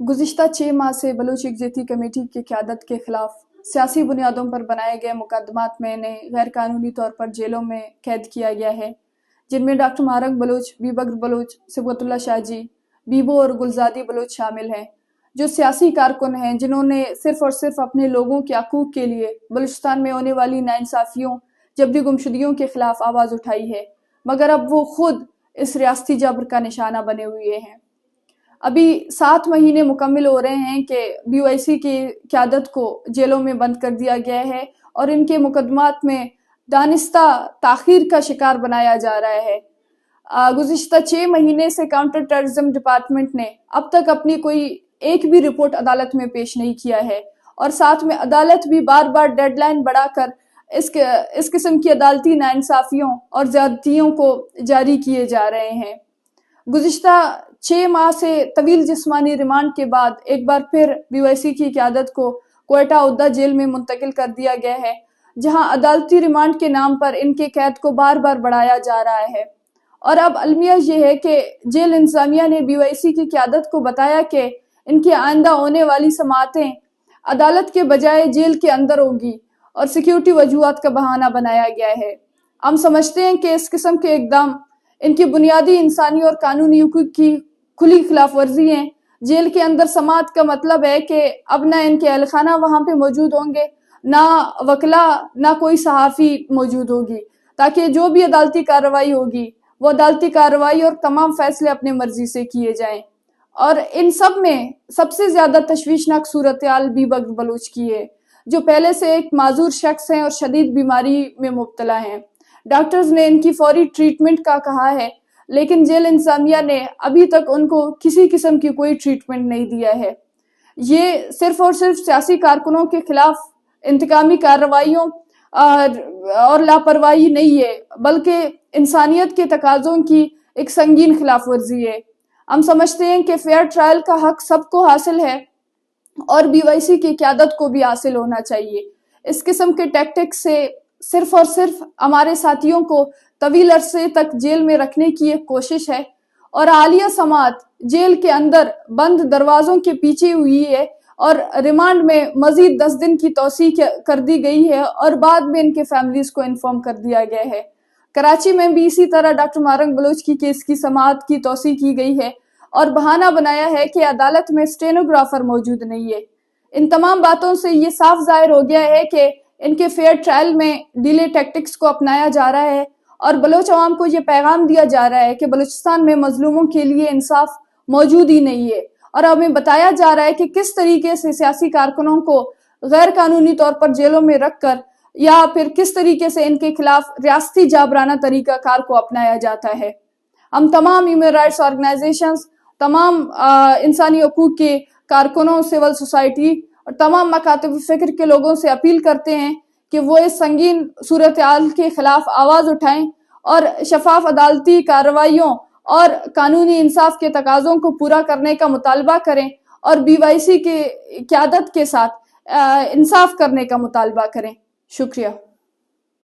گزشتہ چھ ماہ سے بلوچ یکجہتی کمیٹی کی قیادت کے خلاف سیاسی بنیادوں پر بنائے گئے مقدمات میں انہیں غیر قانونی طور پر جیلوں میں قید کیا گیا ہے، جن میں ڈاکٹر ماہرنگ بلوچ، بیبگر بلوچ، صبغت اللہ شاہ جی، بیبو اور گلزادی بلوچ شامل ہیں، جو سیاسی کارکن ہیں، جنہوں نے صرف اور صرف اپنے لوگوں کے حقوق کے لیے بلوچستان میں ہونے والی ناانصافیوں، جبری گمشدگیوں کے خلاف آواز اٹھائی ہے، مگر اب وہ خود اس ریاستی جبر کا نشانہ بنے ہوئے ہیں۔ ابھی سات مہینے مکمل ہو رہے ہیں کہ بی وائی سی کی قیادت کو جیلوں میں بند کر دیا گیا ہے اور ان کے مقدمات میں دانستہ تاخیر کا شکار بنایا جا رہا ہے۔ آ، گزشتہ چھ مہینے سے کاؤنٹر ٹیررزم ڈپارٹمنٹ نے اب تک اپنی کوئی ایک بھی رپورٹ عدالت میں پیش نہیں کیا ہے اور ساتھ میں عدالت بھی بار بار ڈیڈ لائن بڑھا کر اس ق-، اس قسم کی عدالتی ناانصافیوں اور زیادتیوں کو جاری کیے جا رہے ہیں۔ گزشتہ چھ ماہ سے طویل جسمانی ریمانڈ کے بعد ایک بار پھر بی وائی سی کی قیادت کو کوئٹہ اودا جیل میں منتقل کر دیا گیا ہے، جہاں عدالتی ریمانڈ کے نام پر ان کے قید کو بار بار بڑھایا جا رہا ہے۔ اور اب المیہ یہ ہے کہ جیل انتظامیہ نے بی وائی سی کی قیادت کو بتایا کہ ان کی آئندہ ہونے والی سماعتیں عدالت کے بجائے جیل کے اندر ہوگی اور سیکیورٹی وجوہات کا بہانہ بنایا گیا ہے۔ ہم سمجھتے ہیں کہ اس قسم کے اقدام ان کی بنیادی انسانی اور قانونی حقوق کی کھلی خلاف ورزی ہیں۔ جیل کے اندر سماعت کا مطلب ہے کہ اب نہ ان کے اہل خانہ وہاں پہ موجود ہوں گے، نہ وکلا، نہ کوئی صحافی موجود ہوگی، تاکہ جو بھی عدالتی کارروائی ہوگی، وہ عدالتی کارروائی اور تمام فیصلے اپنے مرضی سے کیے جائیں۔ اور ان سب میں سب سے زیادہ تشویشناک صورتحال بیبگر بلوچ کی ہے، جو پہلے سے ایک معذور شخص ہیں اور شدید بیماری میں مبتلا ہیں۔ ڈاکٹرز نے ان کی فوری ٹریٹمنٹ کا کہا ہے، لیکن جیل انتظامیہ نے ابھی تک ان کو کسی قسم کی کوئی ٹریٹمنٹ نہیں دیا ہے۔ یہ صرف اور صرف سیاسی کارکنوں کے خلاف انتقامی کارروائیوں اور، اور لاپرواہی نہیں ہے، بلکہ انسانیت کے تقاضوں کی ایک سنگین خلاف ورزی ہے۔ ہم سمجھتے ہیں کہ فیئر ٹرائل کا حق سب کو حاصل ہے اور بی وائی سی کی قیادت کو بھی حاصل ہونا چاہیے۔ اس قسم کے ٹیکٹکس سے صرف اور صرف ہمارے ساتھیوں کو طویل عرصے تک جیل میں رکھنے کی ایک کوشش ہے اور حالیہ سماعت جیل کے اندر بند دروازوں کے پیچھے ہوئی ہے اور ریمانڈ میں مزید دس دن کی توسیع کر دی گئی ہے اور بعد میں ان کے فیملیز کو انفارم کر دیا گیا ہے۔ کراچی میں بھی اسی طرح ڈاکٹر ماہرنگ بلوچ کی کیس کی سماعت کی توسیع کی گئی ہے اور بہانہ بنایا ہے کہ عدالت میں اسٹینوگرافر موجود نہیں ہے۔ ان تمام باتوں سے یہ صاف ظاہر ہو گیا ہے کہ ان کے فیئر ٹرائل میں ڈیلے ٹیکٹکس کو اپنایا جا رہا ہے اور بلوچ عوام کو یہ پیغام دیا جا رہا ہے کہ بلوچستان میں مظلوموں کے لیے انصاف موجود ہی نہیں ہے اور ہمیں بتایا جا رہا ہے کہ کس طریقے سے سیاسی کارکنوں کو غیر قانونی طور پر جیلوں میں رکھ کر یا پھر کس طریقے سے ان کے خلاف ریاستی جابرانہ طریقہ کار کو اپنایا جاتا ہے۔ ہم تمام ہیومن رائٹس آرگنائزیشنز، تمام، آ، انسانی حقوق کے کارکنوں، سول سوسائٹی اور تمام مکاتب فکر کے لوگوں سے اپیل کرتے ہیں کہ وہ اس سنگین صورتحال کے خلاف آواز اٹھائیں اور شفاف عدالتی کارروائیوں اور قانونی انصاف کے تقاضوں کو پورا کرنے کا مطالبہ کریں اور بی وائی سی کی قیادت کے ساتھ، آ، انصاف کرنے کا مطالبہ کریں۔ شکریہ۔